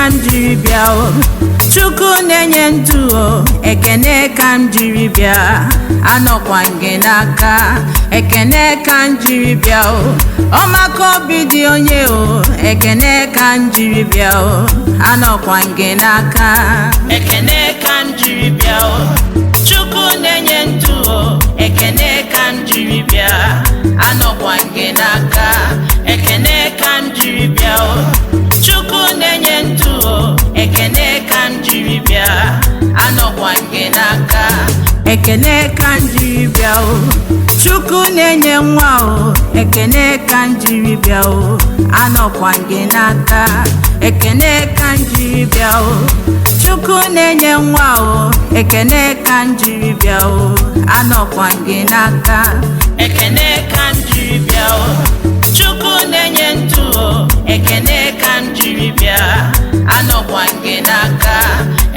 Ka m jiri bịa o. Chukwu na-enye ndụ o, ekene ka m jiri bịa. Anọkwa m gị n'aka, ekene ka m jiri bịa o. Ọmaka obi dị onye o, ekene ka m jiri bịa o. Anọkwa m gị n'aka, ekene ka m jiri bịa o. Chukwu na-enye ndụ o, ekene ka m jiri bịa. Anọkwa m gị n'aka, ekene ka m jiri bịa o. Chukwu na-enye ndụ o, ekene ka m jiri bịa. Anọkwa m gị n'aka, ekene ka m jiri bịa o. Chukwu na-enye nwa o, ekene ka m jiri bịa o. Anọkwa m gị n'aka, ekene ka m jiri bịa o. Chukwu na-enye nwa o, ekene ka m jiri bịa o. Anọkwa m gị n'aka, ekene ka m jiri bịa o. Chukwu na-enye ndụ o, ekene ka m jiri bịa. Anọkwa m gị n'aka,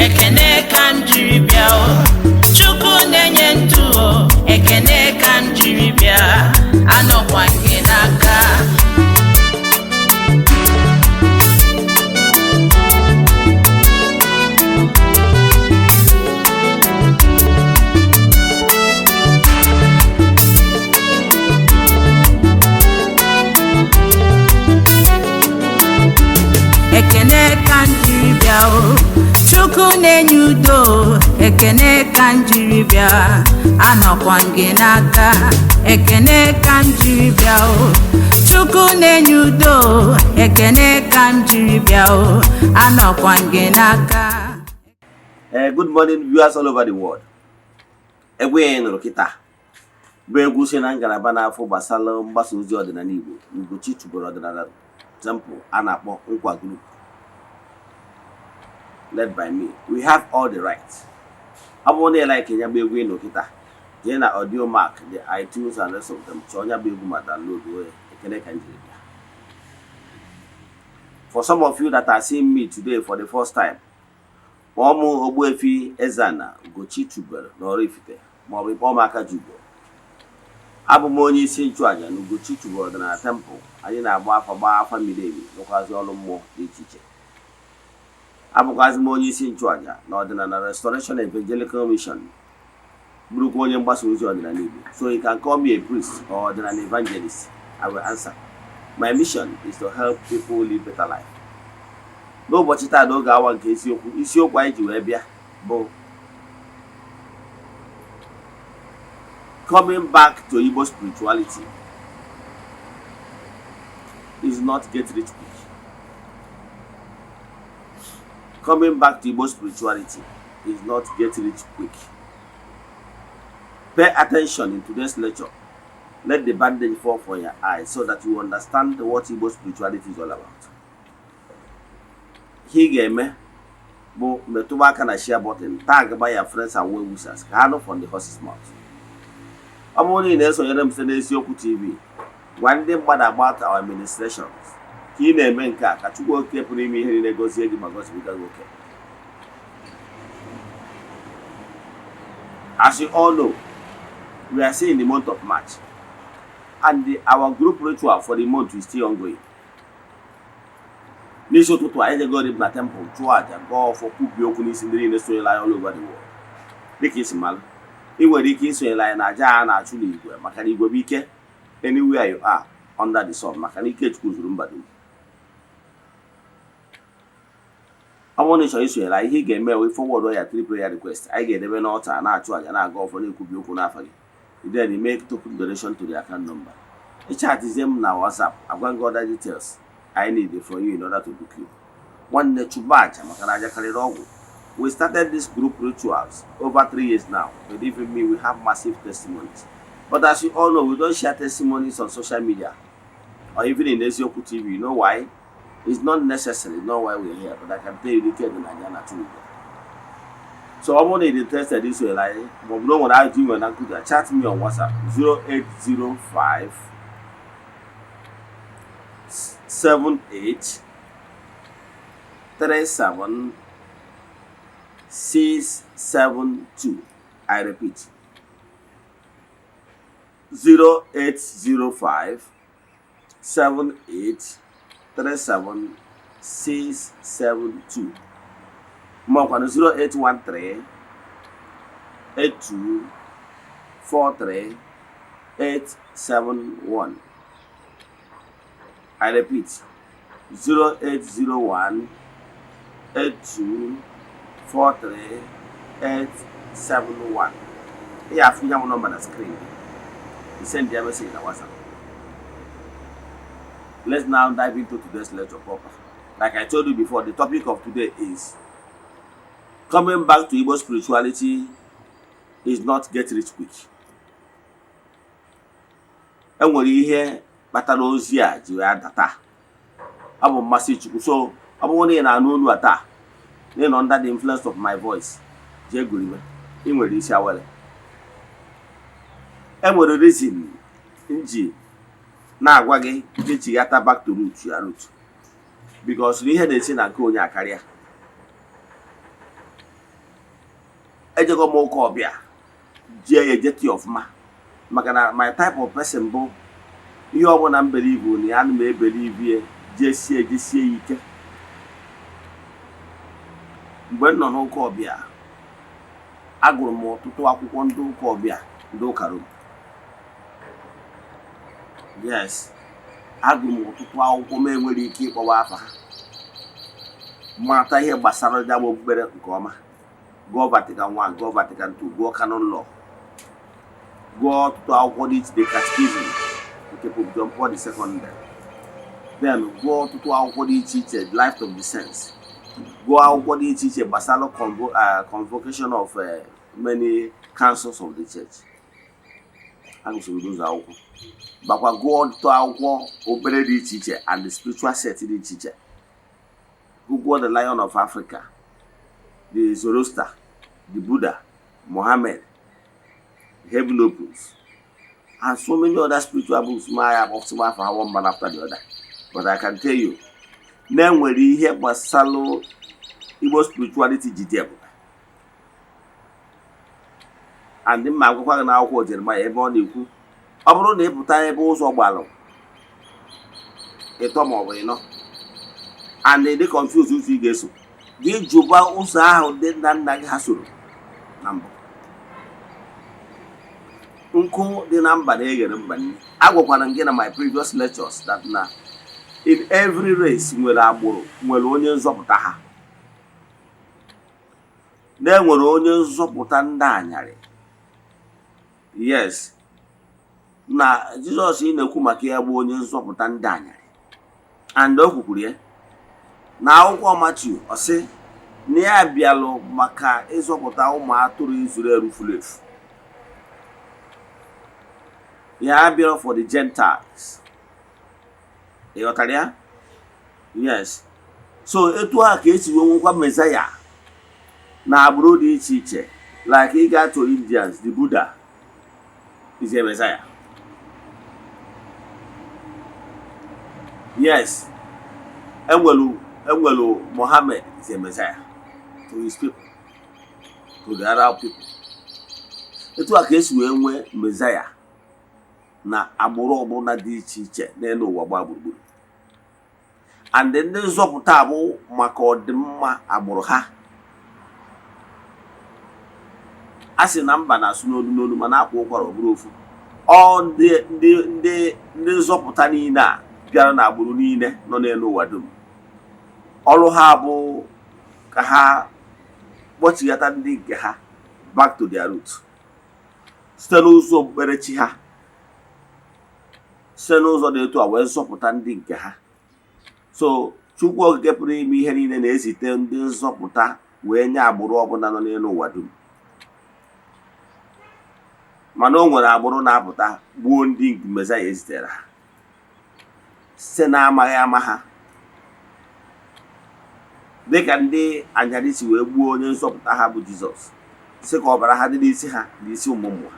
ekene ka m jiri bịa o. Chukwu na-enye ndụ o, ekene ka m jiri bịa. Anọkwa m gị n'aka. Ekene ka m jiri bịa o. Chukwu na-enye udo o, ekene ka m jiri bịa. Anọkwa m gị n'aka, ekene ka m jiri bịa o. Chukwu na-enye udo o, ekene ka m jiri bịa o. Anọkwa m gị n'aka. Good morning, viewers all over the world. Egwu ya ị nụrụ kịta bụ egwu si na ngalaba na-afụ gbasara mgbasa ozi ọdịnala Igbo, Ugochi tubelu ọdịnala Temple, a na-akpọ Nkwa Group, led by me. We have all the rights. Ọ bụrụ na ị like ya bụ egwu ị nụ kịta, jee na Audiomack, the iTunes and rest of them, chọọ ya bụ egwu ma download ya. Ekele ka m jiri bịa. For some of you that are seeing me today for the first time, kpọọ m Ogbuefi Eze-Ana Ugochi tubelu na Oraifite, maọbụ ịkpọọ m Akajiugo. Abụ m onye isi nchụaja na Ugochi tubelu ọdịnala Temple. Anyị na-agba afa, gbaa afa miri emi, rụkwazị ọrụ mmụọ dị iche iche. Abụkwazị m onye isi nchụaja na Ọdịnala Restoration Evangelical Mission, bụrụkwa onye mgbasa ozi ọdịnala Igbo. So you can call me a priest or ọdịnala evangelist, I will answer. My mission is to help people live better life. N'ụbọchị taa, n'oge awa nke isiokwu, isiokwu anyị ji wee bịa bụ "Coming back to Igbo spirituality is not get rich quick." Coming back to Igbo spirituality is not get rich quick. Pay attention in today's lecture. Let the bandage fall from your eyes so that you understand what Igbo spirituality is all about. Ihe ị ga-eme bụ metụba aka na share button, tag by your friends and well wishers ka ha nụ from the horse's mouth. Ọ bụrụ na ị na-esonyere m site n'Eziokwu TV, gwa ndị mmadụ about our administrations. Ka ị na-eme nke a, ka Chukwu Okike pụrụ ime ihe niile gozie gị ma gọzibiga gị oke. As you all know, we are still in the month of March and our group ritual for the month is still ongoing. N'isi ụtụtụ, anyị jegori na temple chụọ àjà, gọọ ọfọ, kwubie okwu n'isi ndị niile sonyere anyị all over the world. Dịka isi malụ, ị nwere ike isonyere anyị na aja a na-achụ n'igwe, maka na igwe bụ ike anywhere you are under the sun, maka na ike Chukwu zuru mba dum. Ọ bụrụ na ị chọrọ isonyere anyị, ihe ị ga-eme wee forward ya three prayer request anyị ga-edebe n'altar, na-achụ àjà, na-aga ọfọ, na-ekwubi okwu n'afa gị. Then you make token donation to the account number. Ị chatizie m na WhatsApp, agwa gị other details I need from you in order to book you. Nwanne, chụba aja, maka na aja karịrị ọgwụ. We started this group rituals over 3 years now. Believe in me, we have massive testimonies, but as you all know, we don't share testimonies on social media or even in Eziokwu TV. You know why? It's not necessary, not why we're here. But I can tell you, ike dị na aja na chụrụ. So ọ bụrụ na ị dị interested isonyere anyị, maọbụ na o nwere ajụjụ ị nwere na nkụzi, chat me on WhatsApp, 0805 78 37 672. I repeat, 0805 78 37. 672, ma ọkwanụ 0813 82 43 871. I repeat, 0801 82 43 871. Ị ga-afụ ya bụ nọmba na screen gị. Send ya message na WhatsApp. Let's now dive into today's lecture proper. Like I told you before, the topic of today is coming back to Igbo spirituality is not get rich quick. E nwere ihe kpatara ozi a ji wee ada taa. Ọ bụ mmasị Chukwu. So ọ bụrụ na ị na-anụ olu a taa, na ị nọ under the influence of my voice, jee goriwe, ị nwere isi awele. E nwere reason m ji na-agwa gị gị chighata back to root ya root, because na ihe na-esi na nke onye akarịa. Ejego m ụka ọbịa, jee ya ejeti ọfụma, maka na my type of person bụ ihe ọbụla m believe na ya, ana m ebelieve ya, jesie jesie ya ike. Mgbe m nọ n'ụka ọbịa, agụrụ m ọtụtụ akwụkwọ ndị ụka ọbịa, ndị ụka Rom. Yes, agụrụ m ọtụtụ akwụkwọ m enwere ike ịkpọwa afa ha, mata ihe gbasara ya bụ okpukpere nke ọma. Gụọ Vatican 1, gụọ Vatican 2, gụọ Canon Law, gụọ ọtụtụ akwụkwọ dị iche, the Catechism nke Pope John Paul II, then gụọ ọtụtụ akwụkwọ dị iche iche, Life of the Saints, gụọ akwụkwọ dị iche iche gbasara convocation of many councils of the church. Agụsịrị ụzọ akwụkwọ, bakwa gụọ ọtụtụ akwụkwọ okpukpere dị iche iche and the spiritual set dị iche iche. Gụgụọ the Lion of Africa, the Zoroaster, the Buddha, Mohammed, Heaven Opens, and so many other spiritual books. Ma ya akpọsịba afọ ha one man after the other, but I can tell you na enwere ihe gbasalụ Igbo spirituality ji dị ebube. And mma agwakwa gị n'akwụkwọ Jeremaya ebe ọ na-ekwu, ọ bụrụ na ị pụta ebe ụzọ gbalụ ịtọ maọbụ ịnọ and ị dị confused ụzọ ị ga-eso, gị jụba ụzọ ahụ ndị nna nna gị ha soro na mbụ. Nkụ dị na mba na-eghere mba nri. Agwakwara m gị na my previous lectures that na in every race nwere agbụrụ nwere onye nzọpụta ha, na-enwere onye nzọpụta ndị anyarị. Yes, na Jizọs ị na-ekwu maka ya bụ onye nzọpụta ndị anyarị, and o kwukwuru ya na akwụkwọ Matiu, ọ sị na ya bịalụ maka ịzọpụta ụmụ atụrụ Izrel furu efu. Ya bịara for the Gentiles. Ị ghọtara ya? Yes. So etu a ka esi wee nwekwa Mezaya na agbụrụ dị iche iche. Like ị gaa to Indians, the Buddha is a Messiah. Yes, enwelu Mohammed is a Messiah to his people, to the Arab people. Etu a ka esi wee nwee Messiah na agbụrụ ọbụla dị iche iche n'elu ụwa gbaa gburugburu. And ndị nzọpụta bụ maka ọdịmma agbụrụ ha. A sị na mba na-asụ n'olu n'olu, mana akwa ụkwara ọ bụrụ ofu. Ọ ndị nzọpụta niile a bịara na agbụrụ niile nọ n'elu ụwa dum, ọrụ ha bụ ka ha kpọchighata ndị nke ha back to their root site n'ụzọ okpukperechi ha, site n'ụzọ dị etu a wee zọpụta ndị nke ha. So Chukwu Okike pụrụ ime ihe niile na-ezite ndị nzọpụta wee nye agbụrụ ọbụla nọ n'elu ụwa dum, mana o nwere agbụrụ na-apụta gbuo ndị Mezaya ezitere ha site na-amaghị ama ha, dịka ndị anyarị si wee gbuo onye nzọpụta ha bụ Jizọs, sị ka ọbara ha dị n'isi ha na isi ụmụ ụmụ ha.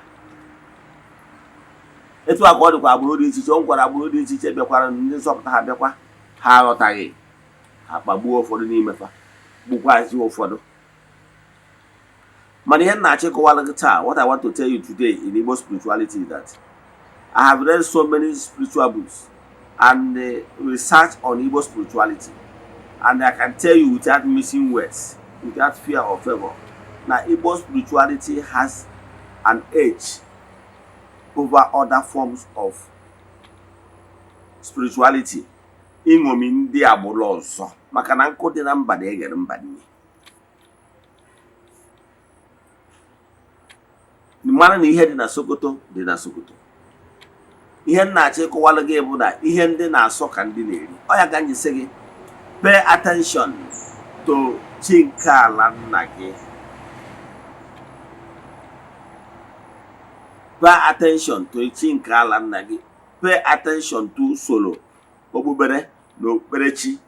Etu a ka ọ dịkwa agbụrụ dị iche iche. O nwekwara agbụrụ dị iche iche bịakwara, ndị nzọpụta ha bịakwa, ha aghọtaghị, ha kpagbuo ụfọdụ n'ime fa, gbukwazi ụfọdụ. Mana ihe m na-achọ ịkọwara gị taa, what I want to tell you today in Igbo spirituality is that I have read so many spiritual books and research on Igbo spirituality. And I can tell you without missing words, without fear or favor, na Igbo spirituality has an edge over other forms of spirituality. Iṅomi ndị agbụrụ ọzọ, maka na nkụ dị na mba na-eghere mba nri. Mara na ihe dị na Sokoto dị na Sokoto. Ihe m na-achọ ịkọwalụ gị bụ na ihe ndị na-asọ ka ndị na-eri. Ọ ya ka m ji sị gị pay attention to chi nke ala nna gị, pay attention to chi nke ala nna gị, pay attention to usoro okpukpere na okpukperechi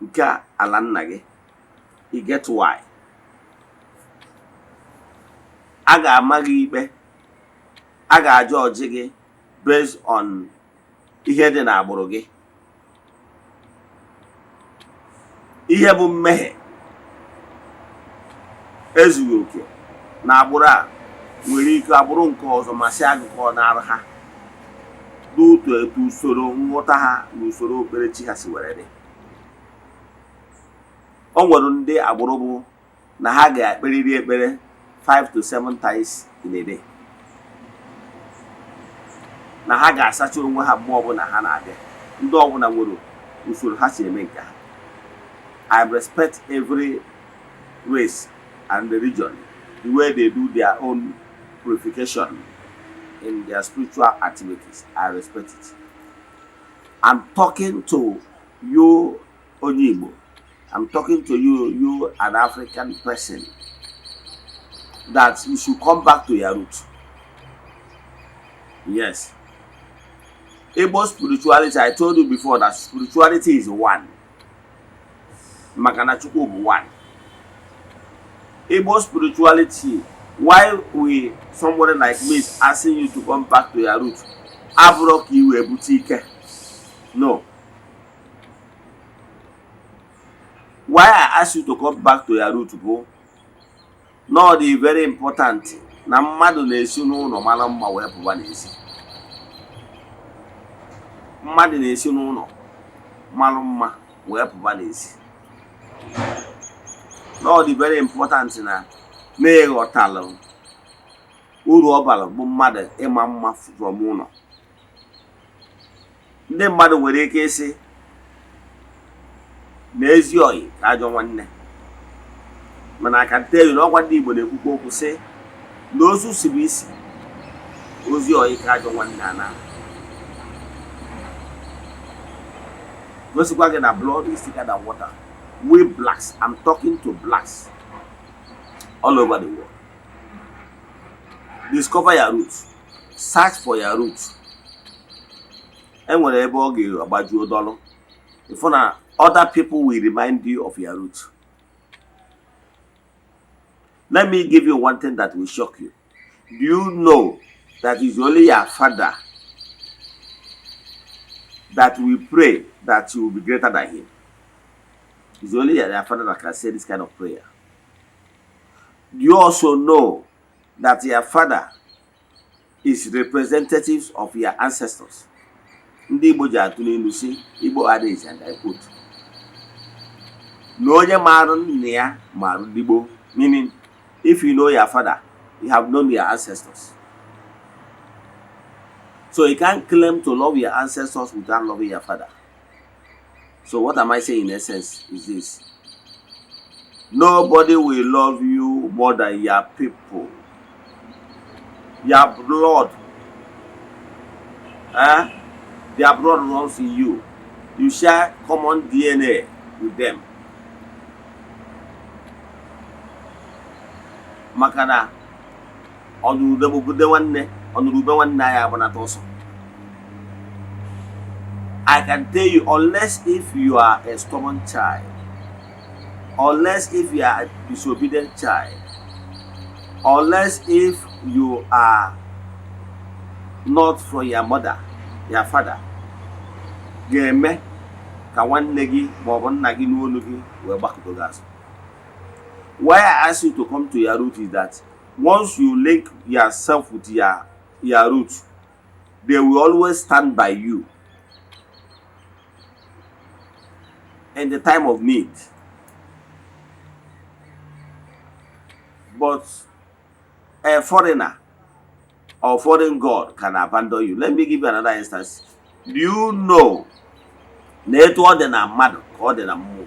nke ala nna gị. You get why? A ga-ama gị ikpe, a ga-ajọ ọjị gị based on ihe dị n'agbụrụ gị. Ihe bụ mmehie ezughị oke na agbụrụ a nwere ike agbụrụ nke ọzọ ma sị agụkọ n'ara ha n'otu etu usoro nghọta ha na usoro okpukperechi ha si were dị. O nwere ndị agbụrụ bụ na ha ga-ekperiri ekpere 5 to 7 times in a day, na ha ga-asacha onwe ha mgbe ọbụla ha na-abịa. Ndị ọbụla nwere usoro ha si eme nke ha. I respect every race and religion, the way they do their own purification in their spiritual activities. I respect it. I'm talking to you, onye Igbo. I'm talking to you, you an African person, that you should come back to your root. Yes. Igbo spirituality, I told you before that spirituality is one. Maka na Chukwu bụ one. Igbo spirituality, why we, somebody like me is asking you to come back to your root, abụrụ ka i wee bute ike. No. Why I ask you to come back to your root bụ na ọ dị very important na mmadụ na-esi n'ụlọ mara mma wee pụba n'ezi. Mmadụ na-esi n'ụlọ mara mma wee pụba n'ezi. Na ọ dị very important na na-ịghọtalụ uru ọ bara bụ mmadụ ịma mma from ụlọ. Ndị mmadụ nwere ike ịsị na ezi oyi ka ajọ nwanne, mana I can tell you na ọkwa ndị Igbo na-ekwukwa okwu sị na ozu siri isi ozi oyi ka ajọ nwanne ana gosikwa gị na blood is thicker than water. We blacks, I'm talking to blacks all over the world. Discover your roots, search for your roots. E nwere ebe ọ ga-agbajuo dọlụ ịfụ na other people will remind you of your roots. Let me give you one thing that will shock you. Do you know that it's only your father that will pray that you will be greater than him? It's only your father that can say this kind of prayer. Do you also know that your father is representatives of your ancestors? Ndị Igbo ji atụ n'ilu si, Igbo adage and I quote, na onye maara nna ya maara ndị gboo, meaning if you know your father, you have known your ancestors. So you can't claim to love your ancestors without loving your father. So what am I saying in essence is this: nobody will love you more than your people, your blood. Eh? Their blood runs in you. You share common DNA with them. Maka na ọnụrụbe nwanne ọnụrụbe nwanne anyị agbanata ọsọ. I can tell you, unless if you are a stubborn child, unless if you are a disobedient child, unless if you are not from your mother, your father, ga-eme ka nwanne gị maọbụ nna gị n'olu gị wee gbakọta gị azụ. Why I ask you to come to your root is that once you link yourself with your root, they will always stand by you. In the time of need. But a foreigner or foreign god can abandon you. Let me give you another instance. Do you know na etu ọ dị na mmadụ ka ọ dị na mmụọ?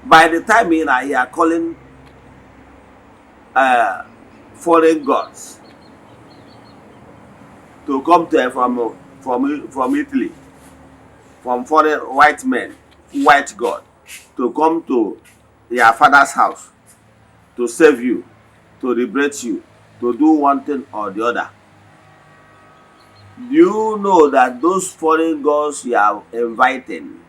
By the time ị na you are calling foreign gods to come to from Italy, from foreign white men, white god, to come to your father's house to save you, to liberate you, to do one thing or the other. Do you know that those foreign gods you are inviting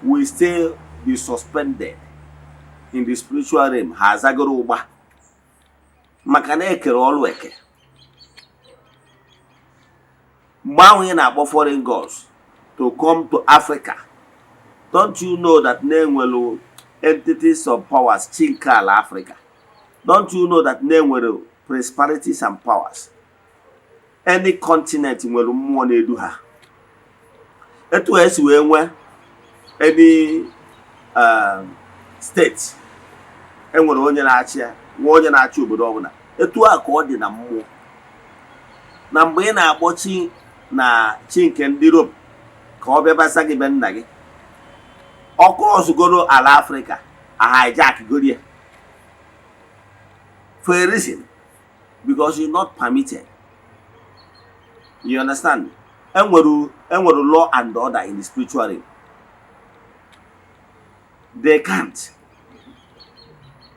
will still be suspended in the spiritual realm? Ha azagoro ụgba maka na ekere ọlụ eke. Mgbe ahụ ị na-akpọ foreign gods to come to Africa, don't you know that na-enwere entities of powers, chi nke ala Africa? Don't you know that na-enwere principalities and powers? Any continent nwere mmụọ na-edu ha. Etu esi wee nwee any state, enwere onye na-achị ya, nwee onye na-achị obodo ọbụla. Etu a ka ọ dị na mmụọ. Na mgbe ị na-akpọ chi na chi nke ndị Rom ka ọ bịa basa gị be nna gị, ọkụ ozugoro ala Afrịka a hijack goro ya for a reason, because you're not permitted. You understand? Enwere law and order in the spiritual realm. They can't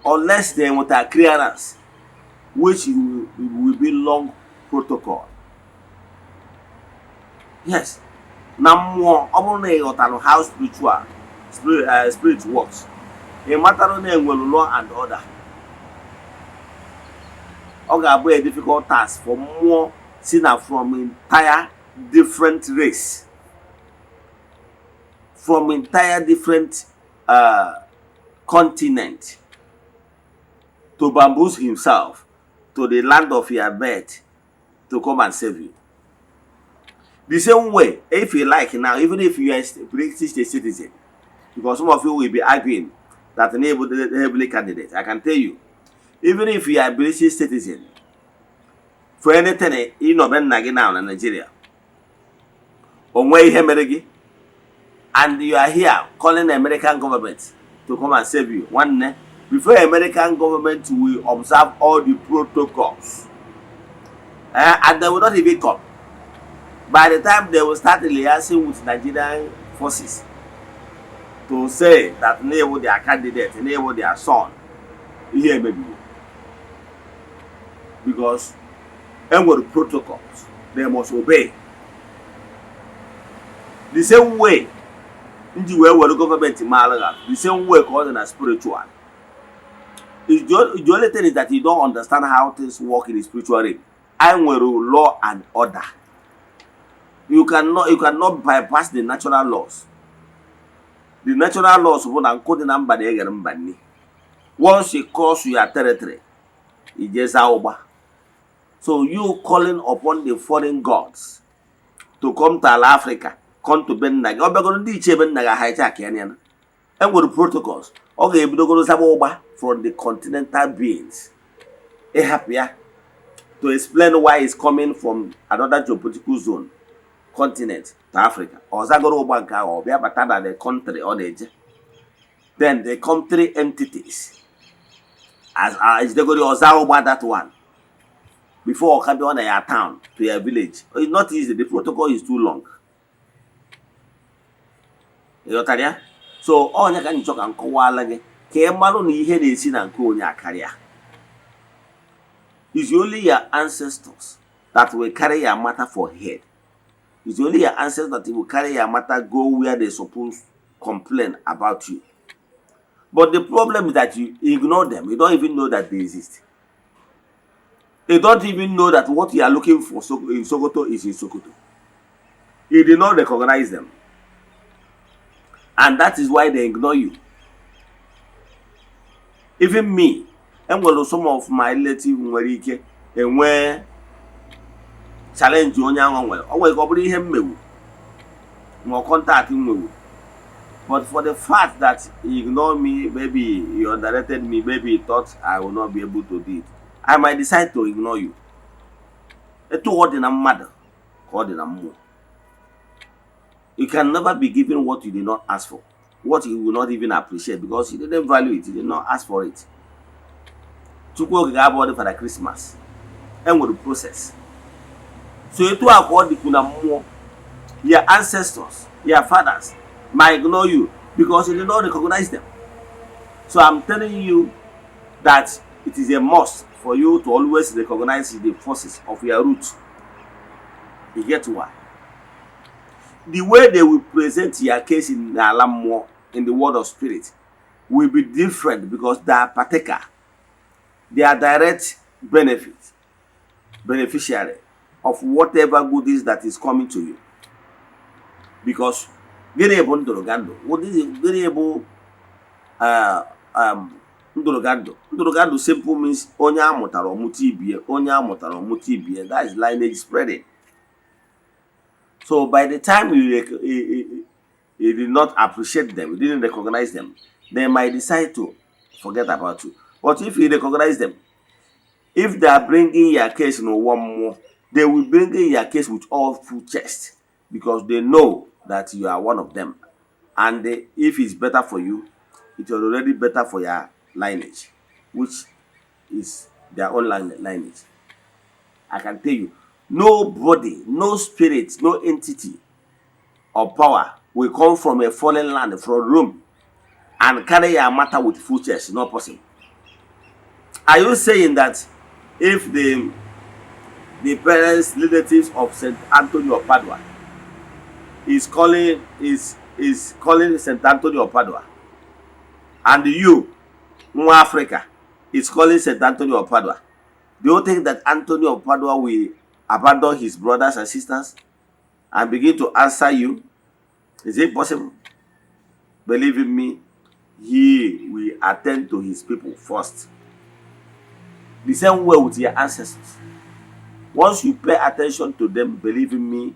unless they nweta clearance, which will be long protocol. Yes, na mmụọ, ọ bụrụ na ị ghọtara how spiritual spirit, spirit works, ị matara na enwere law and order. Ọ ga-abụ a difficult task for mmụọ si na from entire different race, from entire different continent to bamboozle himself to the land of your birth to come and save you. The same way, if you like now, even if you are a British citizen, because some of you will be arguing that an able heavenly candidate, I can tell you, even if you are a British citizen, for anything ịnọbe nna gị now na Nigeria, o nwee ihe mere gị, and you are here calling the American government to come and save you, nwanne, before American government will observe all the protocols, and they will not even come. By the time they will start liaising with Nigerian forces to say that na-ewu their candidate, na-ewu their son, ihe emebiwo, because enwere protocols they must obey. The same way nji wee were gọọmenti maara ha, the same way ka ọ dị na spiritual. The only thing is that you don't understand how things work in the spiritual realm. Anyị nwere law and order. You cannot bypass the natural laws. The natural laws bụ na nkụ dị na mba na-eghere mba nni. Once you cross your territory, ijeza ụgba. So you calling upon the foreign gods to come to ala Africa, come to be nna gị, ọ bịagoro ndị ichie be nna gị hijack ya ya. Enwere protocols. Ọ ga-ebidogoro zaba ụgba from the continental beings, ịhapụ ya to explain why it's coming from another geopolitical zone, continent, to Africa. Ọ zagoro ụgba nke ahụ, ọ bịa bata na the country ọ na-eje. Then the country entities as ejidegoro ọza ụgba that one before ọ ka bịa na ya town, to your village. It's not easy. The protocol is too long. Ị ghọtara ya? So onye ka nchọ ka m kọwala gị ka ị marụ na ihe na-esi na nke onye akarịa. It's only your ancestors that will carry your matter for head. It's only your ancestors that will carry your matter go where they suppose complain about you. But the problem is that you ignore them. You don't even know that they exist. You don't even know that what you are looking for in Sokoto is in Sokoto. You did not recognize them. And that is why they ignore you. Even me, enwere some of my relatives nwere ike enwee challenge onye ahụ nwere. O nwere ka ọ bụrụ ihe mmewu. Ma contact m nwewu, but for the fact that he ignored me, maybe he underrated me, maybe he thought I will not be able to do it, I might decide to ignore you. Etu ọ dị na mmadụ ka ọ dị na mmụọ. You can never be given what you did not ask for, what you will not even appreciate because you didn't value it, you did not ask for it. Chukwu Okike abụọ dị Father Christmas. Enwere process. So etu a ka ọ dịkwu na mmụọ. Your ancestors, your fathers might ignore you because you did not recognize them. So I'm telling you that it is a must for you to always recognize the forces of your root. You get why? The way they will present your case in ala mmụọ, in the world of spirit, will be different because they are partaker, they are direct beneficiary of whatever goodies that is coming to you. Because gịnị bụ ndụrụgandụ? Gịnị bụ ndụrụgandụ? Ndụrụgandụ simple means onye amụtara ọmụta ibie, onye amụtara ọmụta ibie. That is lineage spreading. So by the time you did not appreciate them, you didn't recognize them, they might decide to forget about you. But if you recognize them, if they are bringing your case n'ụwa mmụọ, they will bring in your case with all full chest because they know that you are one of them. And if it's better for you, it is already better for your lineage, which is their own lineage. I can tell you, nobody, no spirit, no entity or power will come from a foreign land, from Rome, and carry your matter with full chest. Not possible. Are you saying that if the parents, relatives of Saint Anthony of Padua is calling Saint Anthony of Padua, and you, nwa Africa, is calling Saint Anthony of Padua, do you think that Anthony of Padua will abandon his brothers and sisters and begin to answer you? Is it possible? Believe in me, he will attend to his people first. The same way with your ancestors. Once you pay attention to them, believe in me,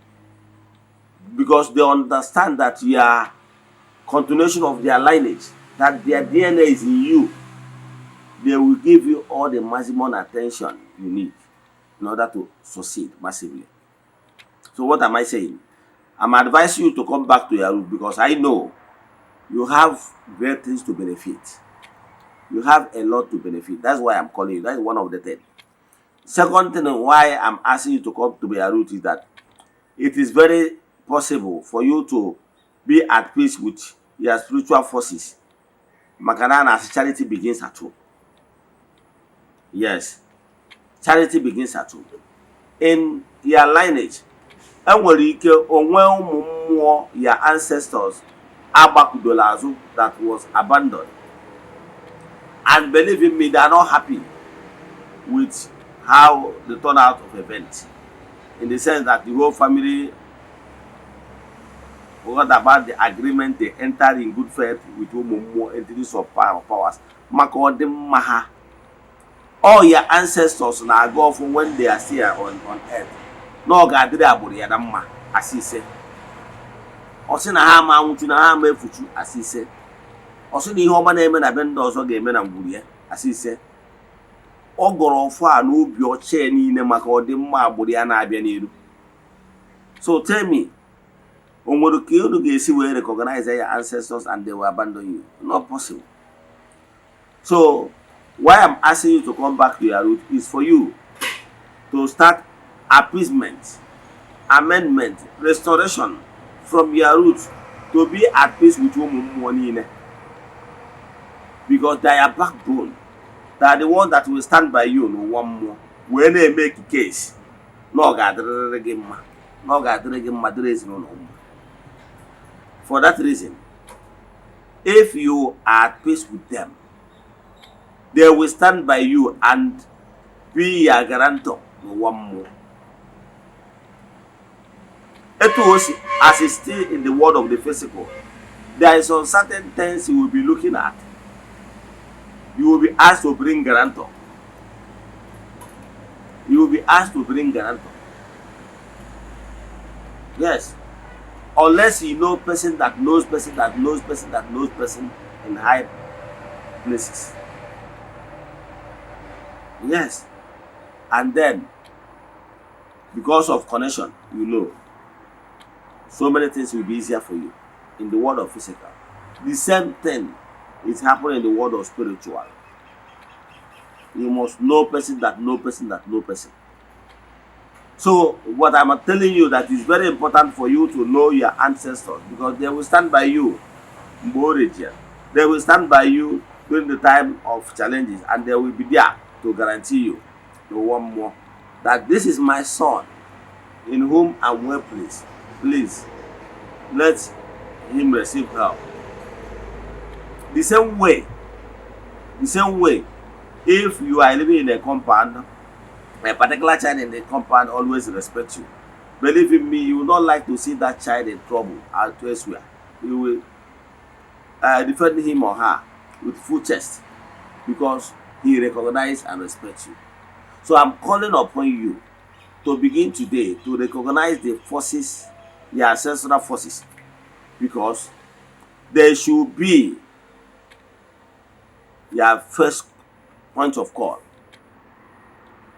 because they understand that you are continuation of their lineage, that their DNA is in you, they will give you all the maximum attention you need in order to succeed massively. So what am I saying? I'm advising you to come back to your root because I know you have great things to benefit. You have a lot to benefit. That's why I'm calling you. That's one of the things. Second thing why I'm asking you to come to your root is that it is very possible for you to be at peace with your spiritual forces. Maka na a na-asị charity begins at home. Yes, charity begins at home. In your lineage, enwere ike onwe ụmụ mmụọ, your ancestors, agbakụdola azụ, that was abandoned. And believe in me, they are not happy with how the turnout of event, in the sense that the whole family forgot about the agreement they entered in good faith with ụmụ mmụọ, entities of powers, maka ọdịmma ha. All your ancestors na-aga ọfụ when they are still on earth na ọ ga-adịrị agbụrụ ya na mma, asị ise. Ọ sị na ha ama anwụchu, na ha ama efuchu, asị ise. Ọ sị na ihe ọma na-eme na be ndị ọzọ ga-eme na ngwuru ya, asị ise. Ọ gọrọ ọfọ a n'obi ọcha ya niile maka ọdịmma agbụrụ ya na-abịa n'iru. So tell me, o nwere ka unu ga-esi wee recognize your ancestors and they will abandon you? Not possible. So why I'm asking you to come back to your root is for you to start appeasement, amendment, restoration from your root, to be at peace with ụmụ mmụọ niile, because they are backbone. They are the one that will stand by you n'ụwa mmụọ wee na-eme case na ọ ga-adịrịrị gị mma, na ọ ga-adịrị gị mma, dịrị ezinụlọ mma. For that reason, if you are at peace with them, they will stand by you and be your guarantor n'ụwa mmụọ. Etu o si, as is still in the world of the physical, there is some certain things you will be looking at. You will be asked to bring guarantor. You will be asked to bring guarantor. Yes, ọ Unless you know person that knows person that knows person that knows person in high places. Yes. And then, because of connection, so many things will be easier for you in the world of physical. The same thing is happening in the world of spiritual. You must know person that know person that know person. So what I'm telling you, that is very important for you to know your ancestors, because they will stand by you mgbe o rejia. They will stand by you during the time of challenges, and they will be there to guarantee you the one more that this is my son in whom I'm well pleased. Please let him receive help. The same way, if you are living in a compound, a particular child in the compound always respect you. Believe in me, you will not like to see that child in trouble out elsewhere. You will defend him or her with full chest because he recognizes and respects you. So I'm calling upon you to begin today to recognize the forces, the ancestral forces, because they should be your first point of call,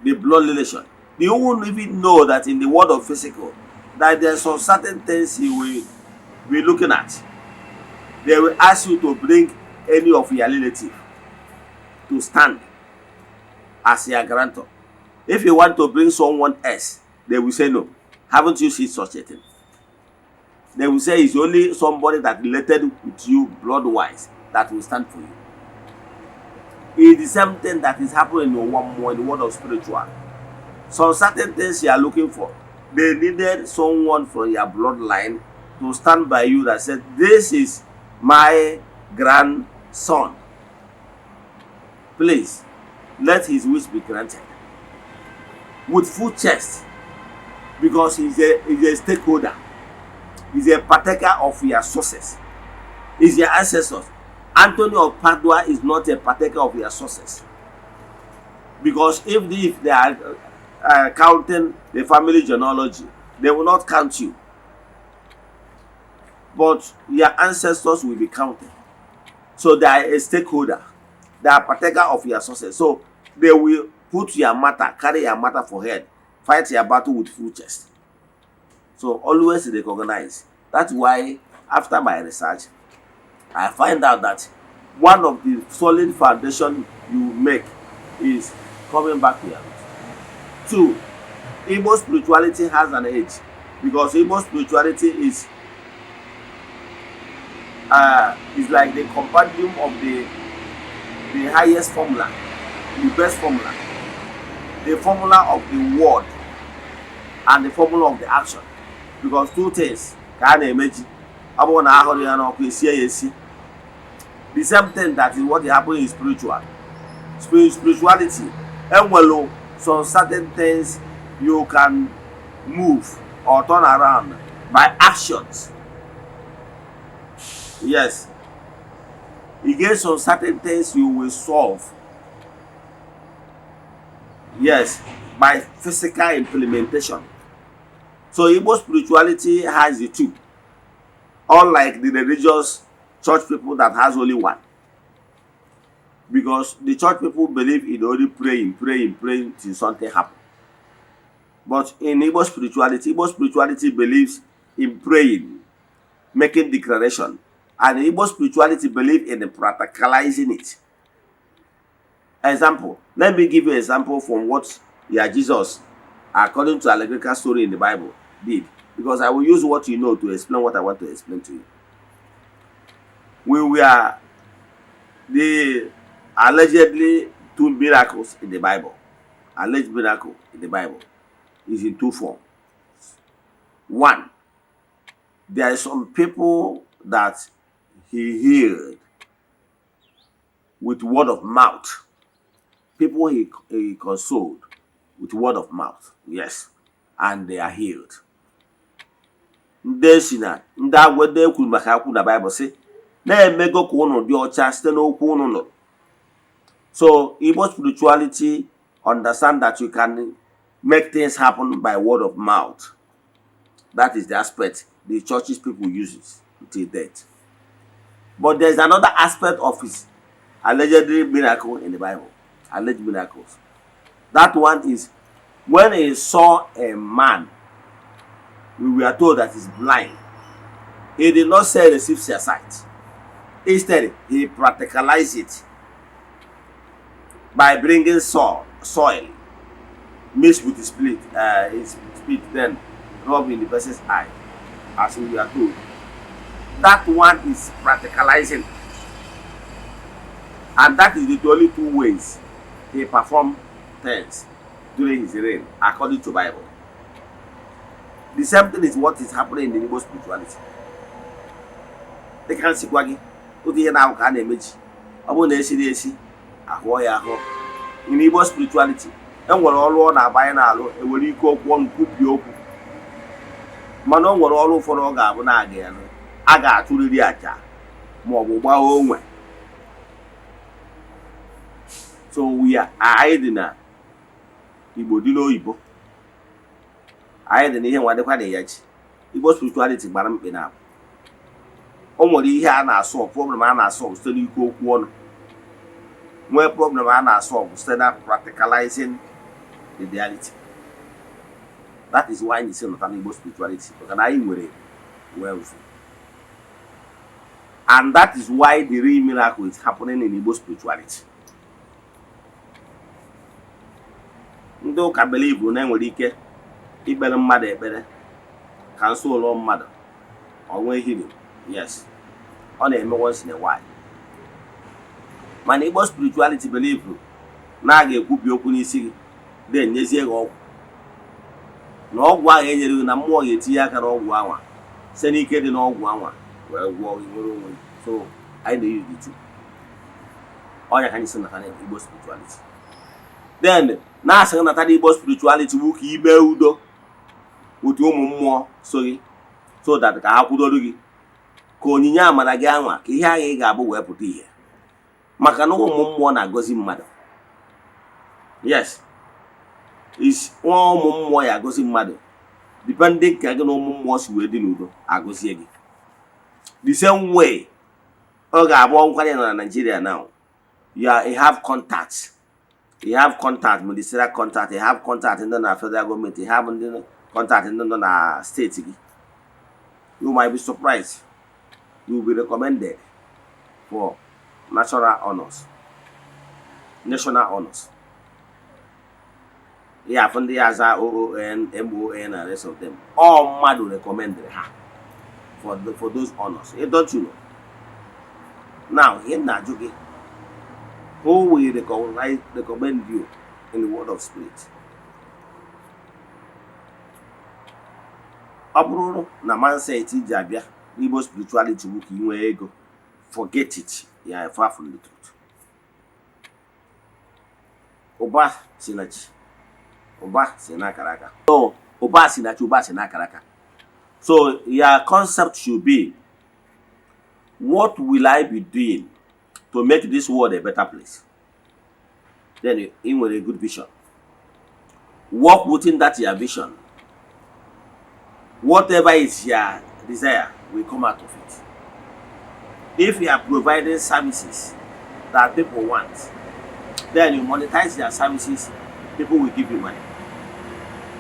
the blood relation. You won't even know that in the world of physical, that there's some certain things you will be looking at. They will ask you to bring any of your relative to stand as your guarantor. If you want to bring someone else, they will say no. Haven't you seen such a thing? They will say it's only somebody that related with you blood wise that will stand for you. It's the same thing that is happening in one more in the world of spiritual. Some certain things you are looking for, they needed someone from your bloodline to stand by you that said, "This is my grandson. Please let his wish be granted," with full chest, because he's a stakeholder. He's a partaker of your success. He's your ancestors. Anthony of Padua is not a partaker of your success. Because if they are counting the family genealogy, they will not count you. But your ancestors will be counted. So they are a stakeholder. They are partaker of your success. So they will put your matter, carry your matter for head, fight your battle with full chest. So always recognize. That's why after my research, I find out that one of the solid foundation you make is coming back to your root. Two, Igbo spirituality has an edge because Igbo spirituality is like the compendium of the highest formula, the best formula, the formula of the word and the formula of the action. Because two things ka a na-emeji, ọ bụrụ na ahụrụ ya n'ọkụ, esie ya esi. The same thing that is what happen in spirituality. Enwelu some certain things you can move or turn around by actions. Yes, e get some certain things you will solve, yes, by physical implementation. So Igbo spirituality has the two, unlike the religious church people that has only one, because the church people believe in only praying, praying, praying till something happen. But in Igbo spirituality, Igbo spirituality believes in praying, making declaration, and Igbo spirituality believe in practicalizing it. Example, let me give you example from what, yeah, Jesus, according to allegorical story in the Bible, did, because I will use what you know to explain what I want to explain to you. We were the allegedly two miracles in the Bible. Alleged miracle in the Bible is in two forms. One, there are some people that he healed with word of mouth. People he consoled with word of mouth. Yes. And they are healed. Ndị si na ndị agwa ndị ekwuru maka akwụ na Baịbụl sị na-emego ka unu dị ọcha site n'okwu unu nụrụ. So Igbo spirituality understand that you can make things happen by word of mouth. That is the aspect the churches people use it till death. But there's another aspect of his allegedly miracle in the Bible. Alleged miracles. That one is when he saw a man, we were told that he's blind. He did not say, "Receive your sight." Instead, he practicalized it by bringing soil mixed with his spit, then rub in the person's eye, as we are told. That one is practicalizing, and that is the only two ways he performed things during his reign, according to Bible. The same thing is what is happening in the Igbo spirituality. Dịka m si gwa gị, otu ihe na-ahụ ka a na-emeji, ọ bụrụ na esiri esi ahụọ ya ahụọ. In Igbo spirituality, e nwere ọrụ ọ na-agba anyị na-alụ, enwere ike okwu ọnụ kwupie okwu, mana o nwere ọrụ ụfọdụ ọ ga-abụ na aga ya a ga-achụrịrị àjà ma ọ bụ gbaa onwe. So we are, anyị dị na Igbo dị n'oyibo, anyị dị na ihe nwa dịkwa na ya ji. Igbo spirituality gbara mkpị na o nwere ihe a na-asọ, problem a na-asọ site n'ikwu okwu ọnụ, nwee problem a na-asọ site na practicalizing the reality. That is why anyị si nọta n'Igbo spirituality, maka na anyị nwere wealth, and that is why the real miracle is happening in Igbo spirituality. Ndị ụka believe na enwere ike ikpere mmadụ ekpere ka nso ụlọ mmadụ ọ nwee healing. Yes, ọ na-eme once in a while, mana Igbo spirituality believe na a ga-ekwubi okwu n'isi gị, then nyezie gị ọgwụ, na ọgwụ ahụ enyere gị na mmụọ ga-etinye aka n'ọgwụ anwa, site n'ike dị n'ọgwụ anwa wee gwọọ gị, nwere onwe gị. So anyị na-use the two. Ọnya ka anyị si nata Igbo spirituality. Then na-asị gị nata Igbo spirituality bụ ka ime udo otu ụmụ mmụọ so gị, so that ka ha kwudoro gị, ka onyinye amara gị anwa, ka ihe ahụ ị ga-abụ wee pụta ihe, maka na ụmụ mmụọ na-agọzi mmadụ. Yes, is nwa ụmụ mmụọ ya agọzi mmadụ, depending ka gị na ụmụ mmụọ si wee dị n'udo, agọzie gị. The same way ọ ga-abụ nkwanye nọ na Nigeria now, you have contact, you have contact, ministerial contact, you have contact ndị na federal gọọmenti, you have ndị contact ndị nọ na steeti gị. You might be surprised, you will be recommended for national honors, national honors. Ya afụ ndị ya aza OON, MON and rest of them, all mmadụ recommended ha for those honors. You don't, you know now, ihe m na-ajụ gị, who will recommend you in the world of spirit? Ọ bụrụ na mindset iji abịa n'Igbo spirituality bụ ka ị nwee ego, forget it, you are far from the truth. Ụba si na chi, ụba si na akara aka. So ụba si na chi, ụba si na akara aka. So your concept should be, what will I be doing to make this world a better place? Then ị nwere a good vision, work within that your vision. Whatever is your desire will come out of it. If you are providing services that people want, then you monetize their services, people will give you money.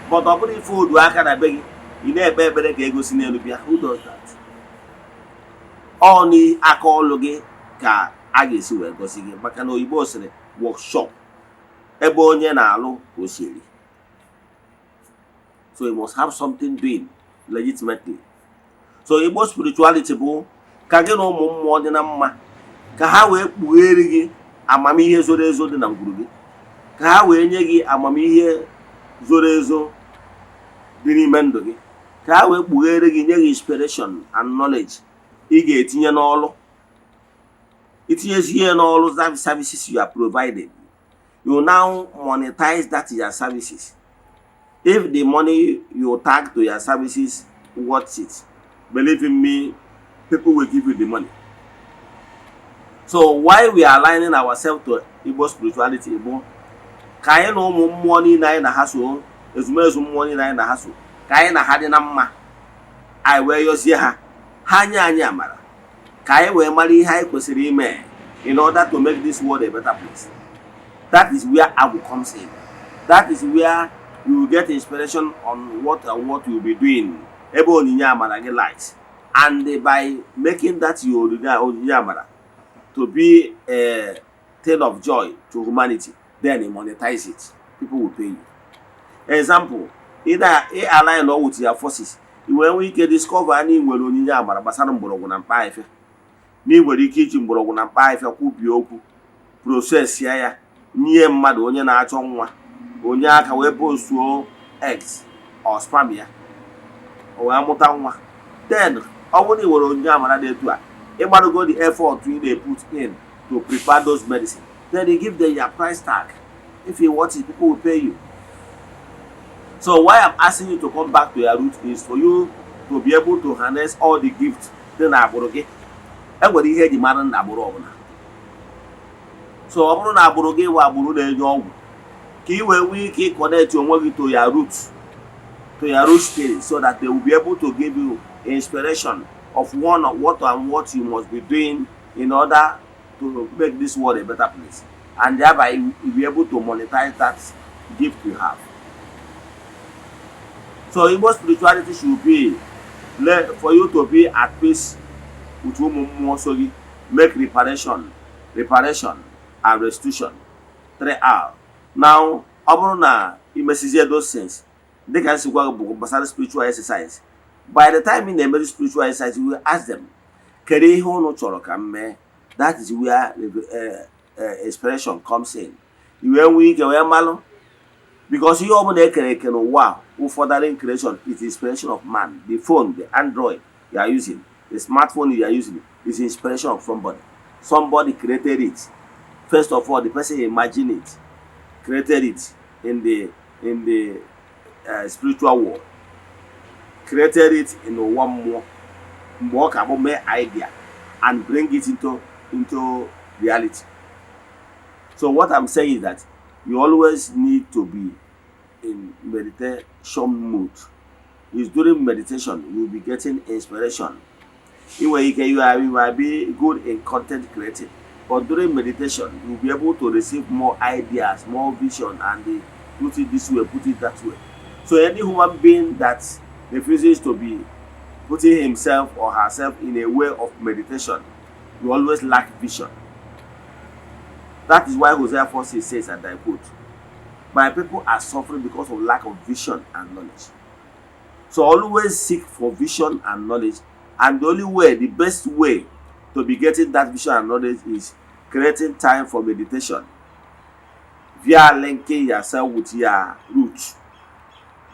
But ọ bụrụ ife odu aka na be gị, ị na-ekpe ekpere ka ego si n'elu bịa, who does that? Ọ n'aka ọlụ gị ka a ga-esi wee gosi gị, maka na oyibo sịrị workshop, ebe onye na-alụ ka o si eri. So you must have something doing legitimately. So Igbo spirituality bụ ka gị na ụmụ mmụọ dị na mma, ka ha wee kpughere gị amamihe zoro ezo dị na ngwuru gị, ka ha wee nye gị amamihe zoro ezo dị n'ime ndụ gị, ka ha wee kpughere gị, nye gị inspiration and knowledge ị ga-etinye n'ọlụ. Itinyezi ihe n'ọlụ, that services you are providing, you now monetize that your services. If the money you tag to your services worth it, believe in me, people will give you the money. So why we are aligning ourselves to Igbo spirituality bụ ka anyị na ụmụ mmụọ niile anyị na ha so, ezumezu mmụọ niile anyị na ha so, ka anyị na ha dị na mma. Anyị wee yọzie ha, ha nye anyị amara ka anyị wee mara ihe anyị kwesịrị ime in order to make this world a better place. That is where agwụ comes in. That is where you will get inspiration on what and what you will be doing, ebe onyinye amara gị lies, and by making that your onyinye amara to be a thing of joy to humanity, then you monetize it, people will pay you. Example, ị na ị align with your forces, i wee nwee ike discover na ị nwere onyinye amara gbasara mgbọrọgwụ na mkpa ahịfịa, na ị nwere ike iji mgbọrọgwụ na mkpa ahịfịa kwubie okwu, process ya, nye mmadụ onye na-achọ nwa, onye aka wee postuo eggs or sperm ya, o wee mụta nwa. Then ọ bụrụ na ị nwere onyinye amara dị etu a, ịgbadogo the effort you dey put in to prepare those medicine, then you give them your price tag. If you want it, people will pay you. So why I'm asking you to come back to your root is for you to be able to harness all the gifts dị n'agbụrụ gị. E nwere ihe eji mara na agbụrụ ọbụla. So ọ bụrụ na agbụrụ gị bụ agbụrụ na-enye ọgwụ, ka ị wee nwee ike ịconnect onwe gị to your root, to your root spirit, so that they will be able to give you inspiration of one of what and what you must be doing in order to make this world a better place, and thereby you will be able to monetize that gift you have. So Igbo spirituality should be for you to be at peace with ụmụ mmụọ so gị, make reparation and restitution, 3R. Now, ọ bụrụ na imesizie those things dịka nsi gwa gị bụ gbasara spiritual exercise, by the time ị na-emezi spiritual exercise, you will ask them, "Kedu ihe unu chọrọ ka m mee?" That is where inspiration comes in. I wee nwee ike wee malụ, because ihe ọbụla ekere eke n'ụwa a, ụfọdụ creation is inspiration of man. The phone, the Android you are using, the smartphone you are using is inspiration of somebody. Somebody created it. First of all, the person imagined it, created it in the spiritual world, created it in ụwa mmụọ mgbe ọ ka bụ mee idea and bring it into reality. So what I'm saying is that you always need to be in meditation mood. Is during meditation you will be getting inspiration. Ị nwere ike you might be good in content creating, but during meditation you will be able to receive more ideas, more vision, and put it this way, put it that way. So any human being that refuses to be putting himself or herself in a way of meditation will always lack vision. That is why Hosea 4:6 says, and I quote, "My people are suffering because of lack of vision and knowledge." So always seek for vision and knowledge, and the only way, the best way to be getting that vision and knowledge is creating time for meditation via linking yourself with your root,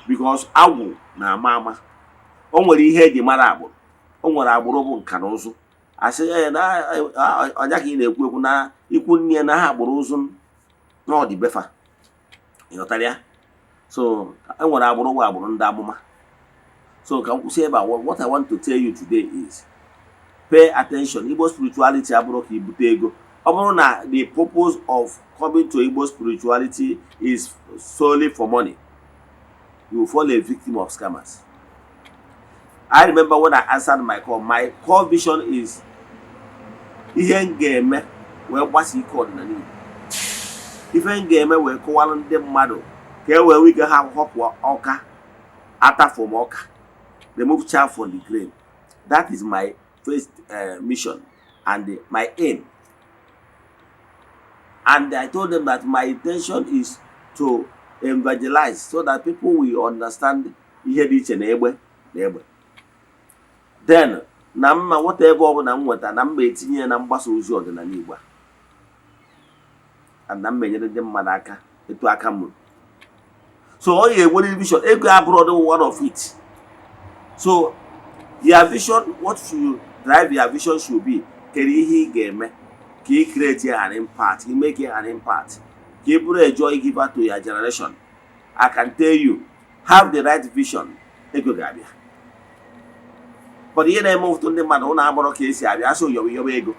because agwụ na-ama ama. O nwere ihe eji mara agbụrụ. O nwere agbụrụ bụ nka na ụzụ. Asị ya na ọnya ka ị na-ekwu ekwu na ikwu nne ya na ha agbụrụ ụzụ na ọ dị befa. Ịghọtara ya? So e nwere agbụrụ bụ agbụrụ ndị amụma. So ka m kwụsị ebe a. What I want to tell you today is, pay attention. Igbo spirituality abụrụ ka ibute ego. Ọ bụrụ na the purpose of coming to Igbo spirituality is solely for money, you will fall a victim of scammers. I remember when I answered my call, my core vision is ihe m ga-eme wee gbasa ike ọdịnala Igbo, ife m ga-eme wee kọwara ndị mmadụ ka e wee nwee ike ha họpụ ọka ata from ọka, remove chaff from the grain. That is my first mission and my aim, and I told them that my intention is to evangelize so that people will understand ihe dị iche na egbe na egbe. Then na mma whatever ọbụla m nweta na mma etinye ya na mgbasa ozi ọdịnala Igbo a, and na mma enyere ndị mmadụ aka etu aka m ruru. So ọ ga-enwere vision. Ego abụrụ the one of it. So your vision, what should drive your vision should be, kedu ihe ị ga-eme ka ị create an impact, ị make an impact, ka ị bụrụ a joy giver to your generation? I can tell you, have the right vision, ego ga-abịa. But ihe na-eme ụtụtụ ndị mmadụ ụnụ agbọrọ ka esi abịa asị yọba yọba ego.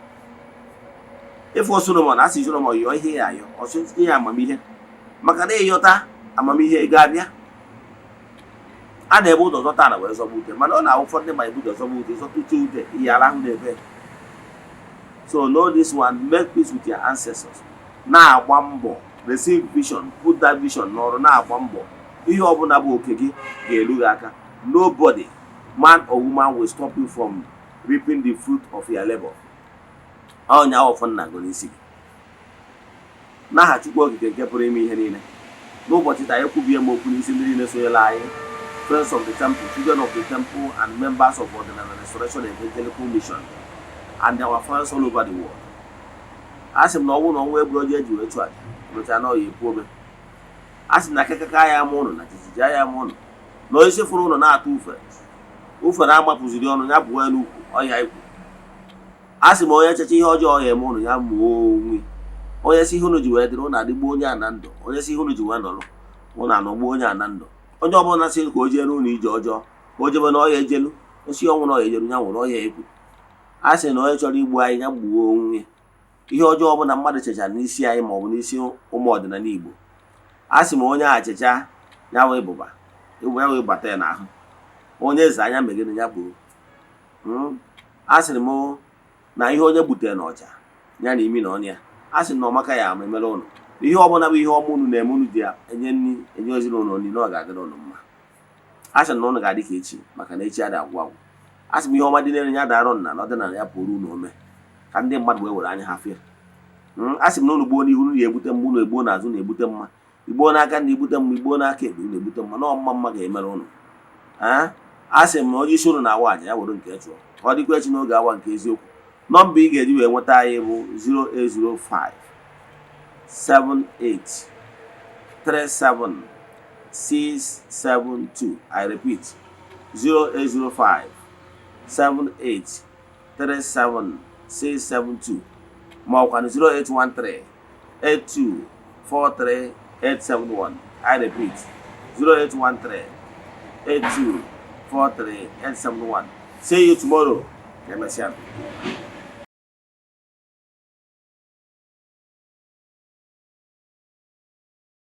Ịfụ Solomon, asị Solomon yọọ ihe ya ayọ ọsọ ihe amamihe, maka na ịyọta amamihe, ego abịa. A na-ebu ụzọ zọta ala wee zọba ute, mana ọ na-awụ ụfọdụ ndị ma ebu ụzọ zọba ute, zọta ute ihe arahụ n'ebe. So know this one: make peace with your ancestors. Na-agba mbọ, receive vision, put that vision n'ọrụ, na-agba mbọ. Ihe ọbụla bụ oke gị ga-eru gị aka. Nobody, man or woman, will stop you from reaping the fruit of your labor. Ọnya ọfọ nna gị n'isi gị, n'aha Chukwu Okike nke pụrụ ime ihe niile. N'ụbọchị taa, ekwubie m okwu n'isi ndị niile sonyere anyị, friends of the temple, children of the temple and members of Ọdịnala Restoration Evangelical Mission and our fans all over the world. A sị m na ọ bụrụ na ọnwa egbu ọjọọ eji wee chụ aja emechaa na ọya ekwu ome. A sị na akịkaka ya ama ụnụ na jijiji ya ama ụnụ na onye fụrụ ụnụ na-atụ ufere ufere amapụziri ọnụ ya pụọ ya n'ukwu ọhịa ikwu. A sị m onye echecha ihe ọjọọ ya eme ụnụ, ya mụọ onwe. Onye si ihe ụnụ ji wee dịrị ụnụ adịgbuo onye a na ndụ, onye si ihe ụnụ ji wee nọrọ ụnụ anọgbuo onye a na ndụ. Onye ọbụla sị ka o jee n'ụlọ ije ọjọọ, ka o jebe n'ọhịa ejelu osi ọnwụ na ọhịa ejelu ya nwụrụ ọhịa ekwu. A sị na onye chọrọ igbu anyị, ya gbuo onwe. Ihe ọjọọ ọbụla mmadụ chechara n'isi anyị ma ọ bụ n'isi ụmụ ọdịnala Igbo, a sị m onye a checha ya wee bụba ya wee bata ya n'ahụ. Onye eze anya megide ya gbuo. A sịrị m na ihe onye gbutere n'ọja ya na imi na ọnụ ya, a sị na ọmaka ya ama emere ụnụ. Ihe ọbụla bụ ihe ọma unu na-eme, unu ji enye nri, enye ezinụlọ nri, na ọ ga-adịrị ụnụ mma. A sị na ụnụ ga-adị ka echi, maka na echi adị agwụ agwụ. A sị m ihe ọma dị n'elu ya dara na ọdịnala ya pụrụ unu ome ka ndị mmadụ wee were anya ha fịa. A sị m na unu gbuo n'ihu, unu ga-egbute mma, unu egbuo n'azụ na-egbute mma, igbuo n'aka na egbute mma, igbuo n'aka ekpe unu egbute mma, na ọmma mma ga-emere ụnụ. A sị m na onye isi ụnụ na-awa aja ya were nke chụọ, ka ọ dịkwa echi n'oge awa nke eziokwu. Nọmba ị ga-eji wee nweta anyị bụ 0805 78 37 672. I repeat, 0805 78 37 672, ma ọkwanụ 0813 82 43 871. I repeat, 0813 82 43 871. See you tomorrow. Ka emesịa.